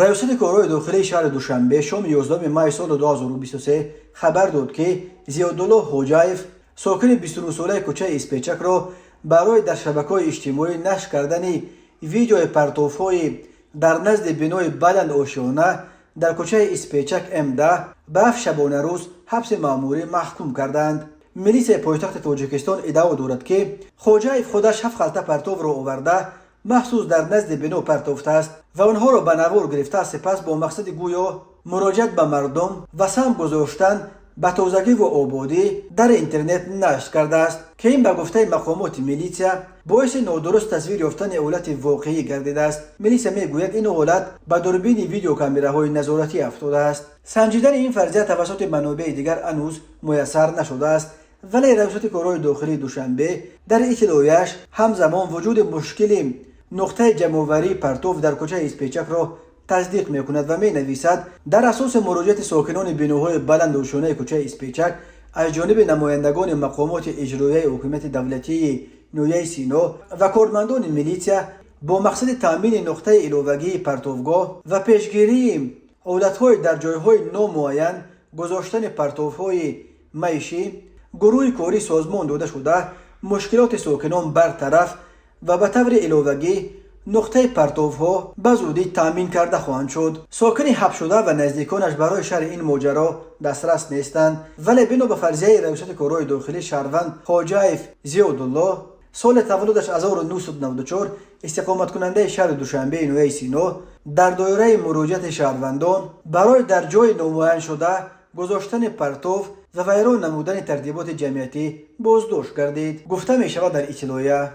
Раёсати корҳои дохилии шаҳри Душанбе шоми 11 май соли 2023 хабар дод, ки Зиёдулло Ҳоҷаев, сокини 29-солаи кӯчаи Испечакро, барои дар шабакаҳои иҷтимоӣ нашр кардани видеои партовҳои дар назди бинои баланд ошёна дар кӯчаи Испечак М10 ба 7 шабонарӯз ҳабси маъмурӣ маҳкум карданд. Милисияи пойтахти Тоҷикистон иддао дорад, ки Хоҷаев худаш ҳафт халта партовро оварда, махсус дар назди бино партофтааст ва онҳоро ба навор гирифта, сипас бо мақсади гӯё муроҷиат ба мардум ва саҳм гузоштан ба тозагиву ободӣ дар интернет нашр кардааст, ки ин, ба гуфтаи мақомоти милитсия, боиси нодуруст тасвир ёфтани ҳолати воқеӣ гардидааст. Милитсия мегӯяд, ин ҳолат ба дурбини видеокамераҳои назоратӣ афтодааст. Санҷидани ин фарзия тавассути манобеи дигар ҳанӯз муяссар нашудааст, вале Раёсати корҳои дохилии Душанбе дар иттилояш ҳамзамон вуҷуди мушкили нуқтаи ҷамъоварии партов дар кӯчаи Испечакро тасдиқ мекунад ва менависад: дар асоси муроҷиати сокинони биноҳои баландошёнаи кӯчаи Испечак аз ҷониби намояндагони мақомоти иҷроияи ҳукумати давлатии ноҳияи Сино ва кормандони милитсия бо мақсади таъмини нуқтаи иловагии партовгоҳ ва пешгирии ҳолатҳои дар ҷойҳои номуайян гузоштани партовҳои маишӣ гурӯҳи корӣ созмон дода шуда, мушкилоти сокинон бартараф ва ба таври иловагӣ нуқтаи партовҳо ба зудӣ таъмин карда хоҳанд шуд. Сокини ҳабсшуда ва наздиконаш барои шарҳи ин моҷаро дастрас нестанд, вале бино ба фарзияи Раёсати корҳои дохилӣ, шаҳрванд Хоҷаев Зиёдулло, соли таваллудаш 1994, истиқоматкунандаи шаҳри Душанбеи ноҳияи Сино, дар доираи муроҷиати шаҳрвандон барои дар ҷои номуайяншуда гузоштани партов ва вайрон намудани тартиботи ҷамъиятӣ боздошт гардид, гуфта мешавад дар иттилоия.